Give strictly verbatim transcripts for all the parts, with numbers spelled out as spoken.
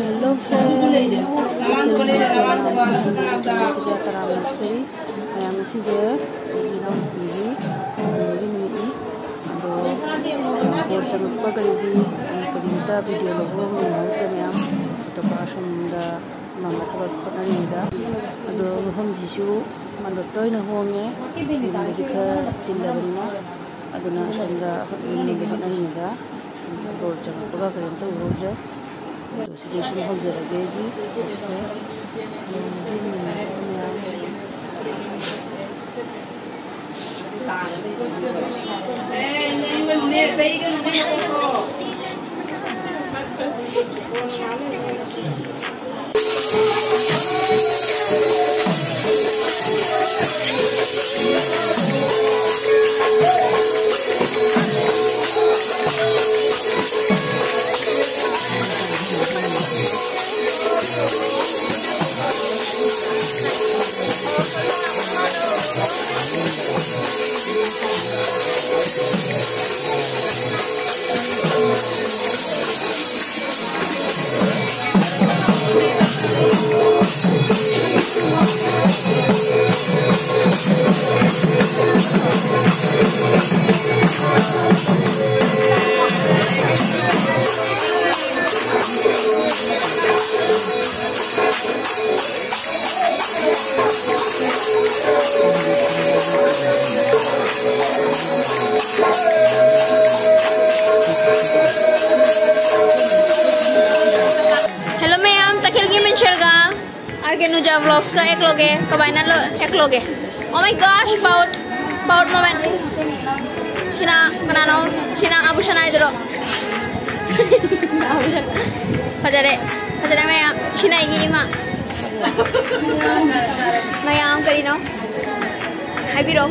Hello friends, ꯃꯌꯥꯝ ꯉꯁꯤꯁꯦ ꯑꯩꯒꯤ ꯏꯅꯥꯎꯅꯨꯄꯤꯒꯤ ꯂꯨꯍꯣꯡꯕꯒꯤ ꯅꯨꯃꯤꯠꯅꯤ꯫ ꯑꯗꯣ ꯕꯣꯔ ꯆꯪꯉꯛꯄ ꯀꯔꯤꯒꯤ ꯀꯔꯤꯝꯇ ꯚꯤꯗꯤꯑꯣ ꯂꯧꯕ ꯉꯝꯍꯧꯗ꯭ꯔꯦ ꯃꯌꯥꯝ꯫ ꯑꯇꯣꯞꯄ ꯑꯁꯣꯝꯗ ꯃꯥ ꯃꯥ ꯊꯕꯛ ꯍꯣꯠꯅꯔꯤꯉꯩꯗ꯫ ꯑꯗꯣ ꯃꯐꯝꯁꯤꯁꯨ ꯃꯥꯟꯗꯣꯞꯇ ꯑꯣꯏꯅ ꯍꯣꯡꯉꯦ, ꯌꯨꯝꯗꯗꯤ ꯈꯔ ꯆꯤꯜꯂꯕꯅꯤꯅ꯫ ꯑꯗꯨꯅ ꯑꯁꯣꯝꯗ ꯌꯨꯝꯗ ꯍꯣꯠꯅꯔꯤꯉꯩꯗ ꯕꯣꯔ ꯆꯪꯉꯛꯄꯒ ꯀꯔꯤꯝꯇ ꯎꯍꯧꯗ꯭ꯔꯦ꯫ ꯑꯗꯣ ꯁꯤꯗꯩ ꯁꯨꯝ ꯍꯧꯖꯔꯒꯦ ꯑꯩꯒꯤ ꯚ꯭ꯂꯣꯒꯁꯦ꯫ Hello ꯃꯌꯥꯝ, ꯇꯈꯦꯜꯒꯤ ꯃꯤꯡꯁꯦꯜꯒ ꯑꯥꯔ ꯀꯦ ꯅꯨꯖꯥ ꯕ꯭ꯂꯣꯒꯁꯀ ꯑꯦꯛ ꯂꯧꯒꯦ꯫ ꯀꯃꯥꯏꯅ ꯂꯣ-, ꯑꯦꯛ ꯂꯧꯒꯦ? Oh my gosh, proud, proud moment. ꯁꯤꯅ ꯀꯅꯥꯅꯣ? ꯁꯤꯅ ꯑꯥꯕꯨꯁꯟ ꯍꯥꯏꯗꯨꯔꯣ? ꯐꯖꯔꯦ, ꯐꯖꯔꯦ ꯃꯌꯥꯝ꯫ ꯁꯤꯅ ꯑꯩꯒꯤ ꯏꯃꯥ꯫ ꯃꯌꯥꯝ ꯀꯔꯤꯅꯣ? ꯍꯥꯏꯕꯤꯔꯣ꯫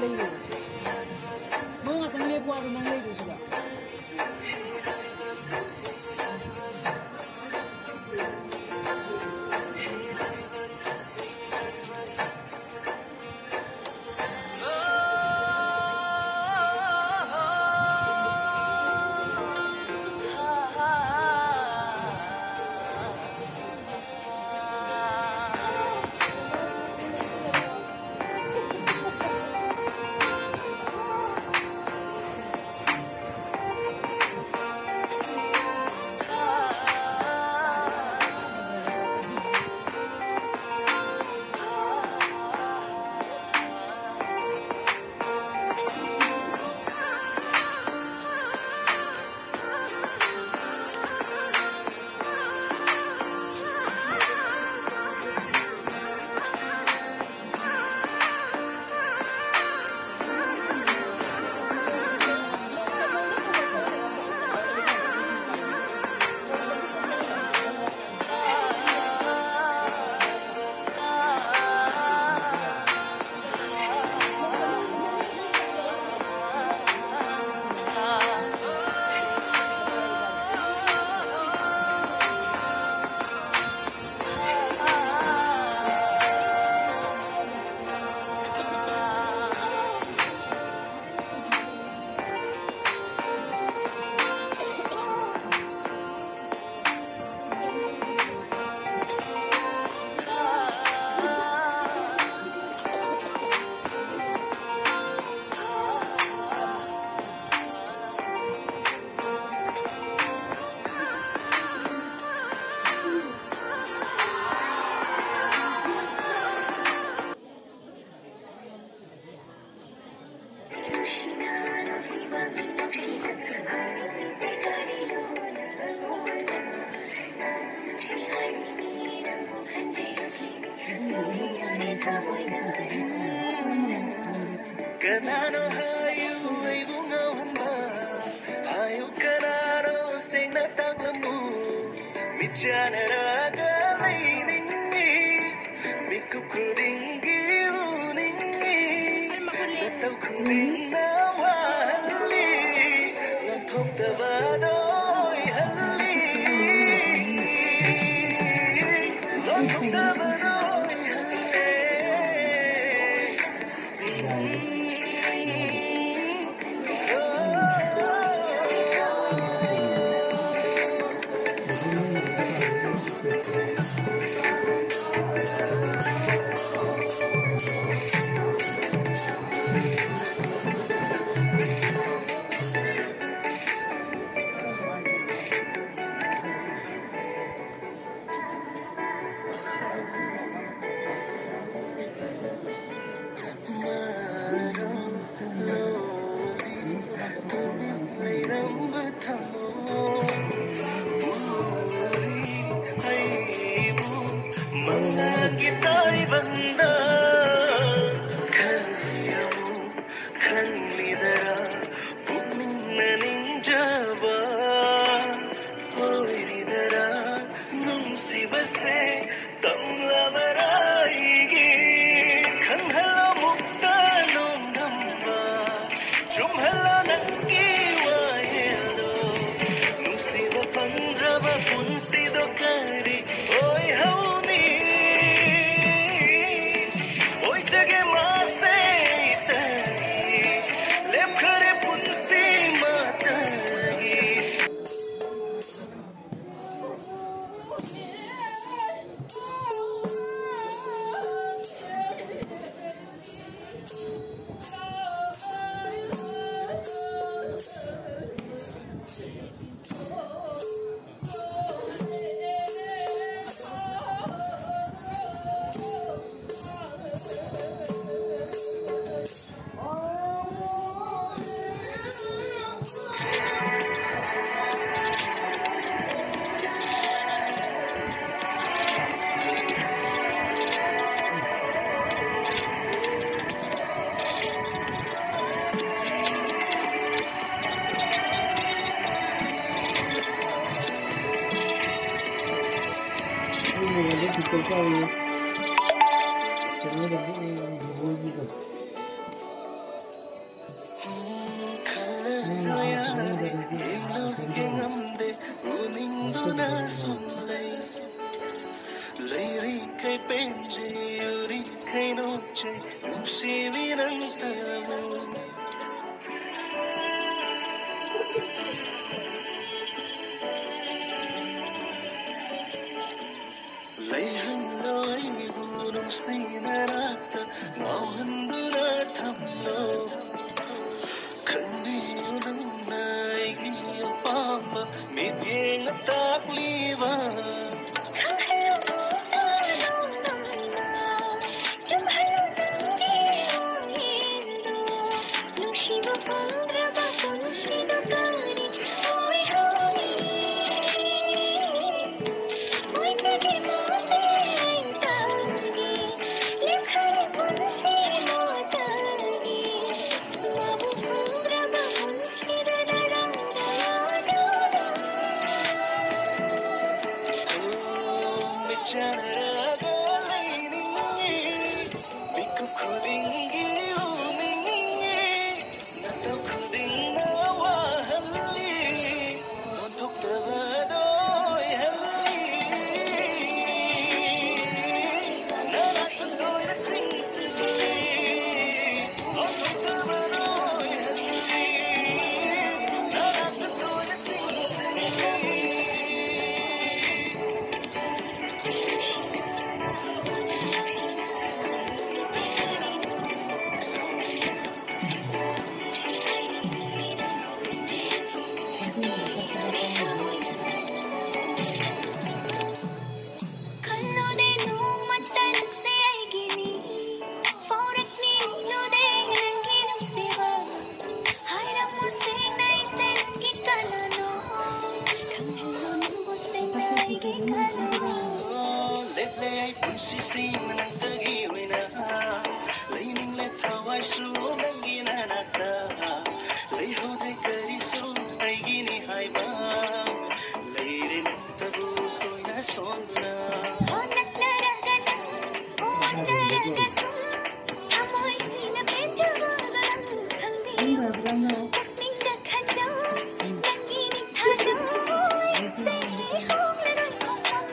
ꯂꯩꯔꯣ꯫ ꯃꯣꯏ ꯉꯥꯛꯇꯪ ꯂꯦꯞꯄꯣ ꯍꯥꯏꯕ, ꯅꯪ ꯂꯩꯗꯣꯏꯁꯤꯗ꯫ ꯀꯅꯥꯅꯣ ꯍꯥꯏꯌꯨ ꯑꯩꯕꯨ ꯉꯥꯎꯍꯟꯕ? ꯍꯥꯏꯌꯨ ꯀꯅꯥꯅꯣ ꯁꯦꯡꯅ ꯇꯥꯛꯂꯝꯃꯨ? ꯃꯤꯠ ꯆꯥꯟꯅꯔꯒ ꯂꯩꯅꯤꯡꯉꯤ, ꯃꯤꯀꯨꯞ ꯈꯨꯗꯤꯡꯒꯤ ꯎꯅꯤꯡꯉꯤ꯫ ꯈꯨꯗꯤꯡꯅ ꯋꯥꯍꯜꯂꯤ, ꯉꯥꯡꯊꯣꯛꯇꯕꯗꯣ ꯑꯣꯏꯍꯜꯂꯤ, ꯉꯥꯡꯊꯣꯛꯇꯕꯗꯣ ꯑꯣꯏꯍꯜꯂꯦ꯫ ꯃꯪꯂꯥꯟꯒꯤ ꯇꯥꯏꯕꯪꯗ ꯈꯜꯂꯤ ꯑꯃꯨꯛ ꯈꯜꯂꯤꯗꯔꯥ ꯄꯨꯛꯅꯤꯡꯅ ꯅꯤꯡꯖꯕ ꯑꯣꯏꯔꯤꯗꯔꯥ ꯅꯨꯡꯁꯤꯕꯁꯦ ꯇꯝꯂꯕꯔꯥ ꯑꯩꯒꯤ ꯈꯪꯍꯜꯂꯣ ꯃꯨꯛꯇ ꯅꯣꯡꯗꯝꯕ ꯆꯨꯝꯍꯜꯂꯣ ꯅꯪꯒꯤ ꯋꯥꯌꯦꯜꯗꯣ ꯅꯨꯡꯁꯤꯕ ꯐꯪꯗ꯭ꯔꯕ ꯄꯨꯟꯁꯤꯗꯣ ꯀꯔꯤ ꯑꯣꯏꯍꯧꯅꯤ ꯑꯣꯏꯖꯒꯦ ꯃꯥꯁꯦ ꯏꯇꯒꯤ ꯂꯦꯞꯈꯔꯦ ꯄꯨꯟꯁꯤ ꯃꯇꯒꯤ ꯁꯤꯕ ꯐꯪꯗ꯭ꯔꯕ ꯄꯨꯟꯁꯤꯗꯨ ꯀꯔꯤ ꯑꯣꯏꯍꯧꯔꯤ? ꯑꯣꯏꯖꯒꯦ ꯃꯥꯂꯦ ꯑꯩ ꯇꯥꯔꯒꯦ, ꯂꯦꯞꯈꯔꯦ ꯄꯨꯟꯁꯤ ꯃꯥꯇꯥꯔꯒꯦ, ꯃꯥꯕꯨ ꯐꯪꯗ꯭ꯔꯕ ꯄꯨꯟꯁꯤꯗ ꯅꯔꯥꯡ ꯀꯌꯥꯗꯨꯅ꯫ ꯃꯤꯠ ꯆꯥꯟꯅꯔꯒ ꯂꯩꯅꯤꯡꯉꯤ, ꯃꯤꯀꯨꯞ ꯈꯨꯗꯤꯡꯒꯤ ꯎꯅꯤꯡꯉꯤ, ꯅꯇꯧ ꯈꯨꯗꯤꯡꯅ ꯋꯥꯍꯜꯂꯤ, ꯑꯣꯟꯊꯣꯛꯇꯕꯗꯣ ꯑꯣꯏꯍꯜꯂꯤ꯫ ꯅꯅꯥꯛꯇ ꯇꯣꯏꯅ ꯆꯤꯡꯁꯤꯜꯂꯤ, ꯑꯣꯟꯊꯣꯛꯇꯕꯗꯣ ꯑꯣꯏꯍꯜꯂꯤ꯫ ꯅꯅꯥꯛꯇ ꯇꯣꯏꯅ ꯆꯤꯡꯁꯤꯜꯂꯤ꯫ ꯈꯜꯂꯨꯗꯦ ꯅꯣꯡꯃꯇ ꯅꯪꯁꯦ ꯑꯩꯒꯤꯅꯤ, ꯐꯥꯎꯔꯛꯅꯤꯡꯂꯨꯗꯦ ꯅꯪꯒꯤ ꯅꯨꯡꯁꯤꯕ꯫ ꯍꯥꯏꯔꯝꯃꯨ ꯁꯦꯡꯅ ꯑꯩꯁꯦ ꯅꯪꯒꯤ ꯀꯅꯥꯅꯣ, ꯈꯪꯍꯜꯂꯨ ꯅꯪꯕꯨ ꯁꯦꯡꯅ ꯑꯩꯒꯤ ꯀꯅꯥꯅꯣ꯫ ꯂꯦꯞꯂꯦ ꯑꯩ ꯄꯨꯟꯁꯤꯁꯤ ꯅꯪꯇꯒꯤ ꯑꯣꯏꯅ, ꯂꯩꯅꯤꯡꯂꯦ ꯊꯋꯥꯏꯁꯨ ꯅꯪꯒꯤ ꯅꯅꯥꯛꯇ, ꯂꯩꯍꯧꯗ꯭ꯔꯦ ꯀꯔꯤꯁꯨ ꯑꯩꯒꯤꯅꯤ ꯍꯥꯏꯕ, ꯂꯩꯔꯦ ꯅꯪꯇꯕꯨ ꯇꯣꯏꯅ ꯁꯣꯟꯗꯨꯅ꯫ ꯍꯣ ꯅꯛꯅꯔꯒ ꯅꯪ, ꯍꯣ ꯋꯥꯡꯅꯔꯒ ꯁꯨꯝ, ꯊꯃꯣꯏꯁꯤꯅ ꯄꯦꯟꯖꯕꯒ ꯅꯪ ꯈꯪꯕꯤꯌꯨ꯫ ꯄꯨꯛꯅꯤꯡꯗ ꯈꯟꯖꯧ, ꯅꯪꯒꯤꯅꯤ ꯊꯥꯖꯧ, ꯑꯩꯁꯦ ꯍꯣꯡꯂꯔꯣꯏ ꯈꯣꯡꯐꯝ꯫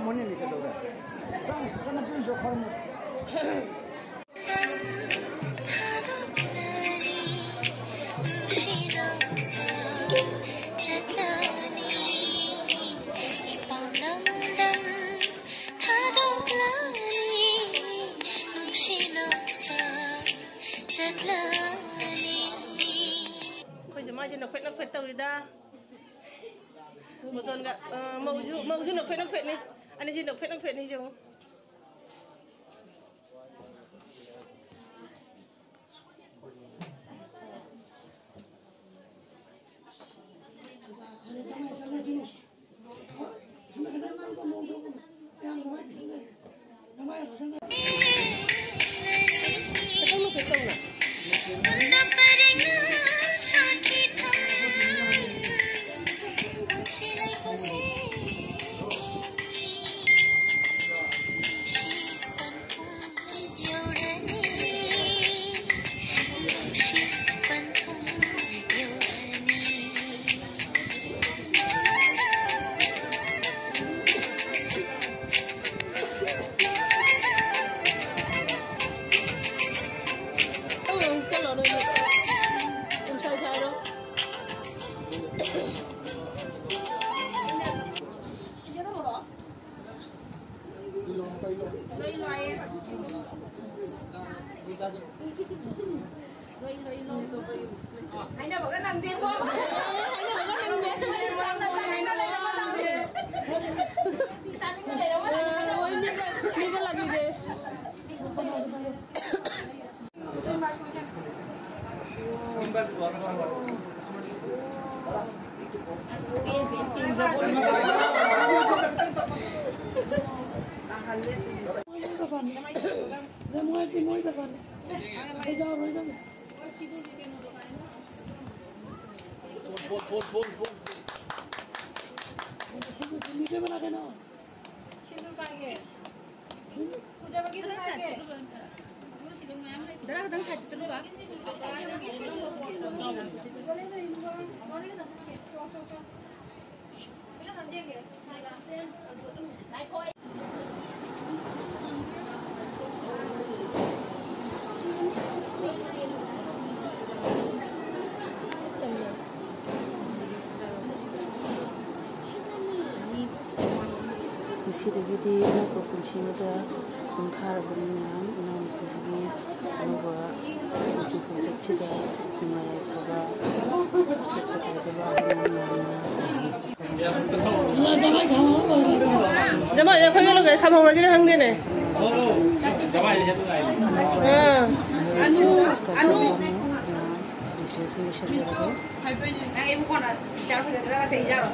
ꯃꯣꯏꯅꯤꯅ ꯀꯩꯗꯧꯔꯦ? ꯆꯪ, ꯆꯪ, ꯅꯨꯄꯤꯁꯨ ꯈꯔ ꯃꯨ- ꯑꯩꯈꯣꯏꯁꯨ ꯃꯥꯏꯁꯦ ꯅꯣꯛꯐꯦꯠ ꯅꯣꯛꯐꯦꯠ ꯇꯧꯔꯤꯗ꯫ ꯃꯇꯣꯟꯒ, ꯑ, ꯃꯧꯁꯨ, ꯃꯧꯁꯨ ꯅꯣꯛꯐꯦꯠ ꯅꯣꯛꯐꯦꯠꯅꯤ꯫ ꯑꯅꯤꯁꯤ ꯅꯣꯛꯐꯦꯠ ꯅꯣꯛꯐꯦꯠꯅꯤ ꯌꯦꯡꯉꯨ꯫ ꯍꯥꯏꯅꯕꯒ ꯅꯪꯗꯦꯕꯣ꯫ ꯍꯥꯏꯅꯕꯒ ꯅꯪꯗꯦ꯫ ꯆꯥꯅꯤꯡꯕ ꯂꯩꯔꯝꯃꯣꯏ꯫ ꯃꯤꯒ, ꯃꯤꯒ ꯂꯥꯛꯅꯤꯡꯗꯦ꯫ ꯁꯤꯟꯗꯨꯔ ꯄꯥꯏꯒꯦ꯫ ꯄꯨꯖꯥꯕꯒꯤ ꯄꯥꯏꯒꯦ꯫ ꯗꯔꯥ ꯈꯛꯇꯪ ꯁꯥꯏꯠ ꯆꯠꯇꯅꯕ꯫ ꯆꯣ, ꯆꯣ, ꯆꯣ꯫ ꯉꯁꯤꯗꯒꯤꯗꯤ ꯑꯅꯧꯕ ꯄꯨꯟꯁꯤ ꯑꯃꯗ ꯈꯣꯡꯊꯥꯔꯕꯅꯤ ꯃꯌꯥꯝ꯫ ꯏꯅꯥꯎꯅꯨꯄꯤꯁꯤꯒꯤ ꯑꯅꯧꯕ ꯄꯨꯟꯁꯤ ꯈꯣꯡꯆꯠꯁꯤꯗ ꯅꯨꯡꯉꯥꯏ ꯌꯥꯏꯐꯕ ꯇꯦꯛꯄ ꯀꯥꯏꯗꯕ ꯍꯥꯏꯅ ꯃꯌꯥꯝꯅ ꯖꯃꯥꯏꯗ ꯑꯩꯈꯣꯏꯒ ꯂꯧꯒꯦ ꯊꯝꯍꯧꯔꯁꯤꯔ ꯈꯪꯗꯦꯅꯦ꯫ ꯑꯥ꯫ ꯑꯅꯨ, ꯑꯅꯨ꯫ ꯁꯤꯗꯩꯁꯤꯗ ꯁꯨꯝ ꯂꯣꯏꯁꯤꯟꯖꯔꯒꯦ꯫ ꯅꯪ ꯑꯩꯕꯨ ꯀꯣꯟꯅ ꯆꯥꯛ ꯐꯖꯗ꯭ꯔꯒ ꯆꯩ ꯆꯥꯔꯣ꯫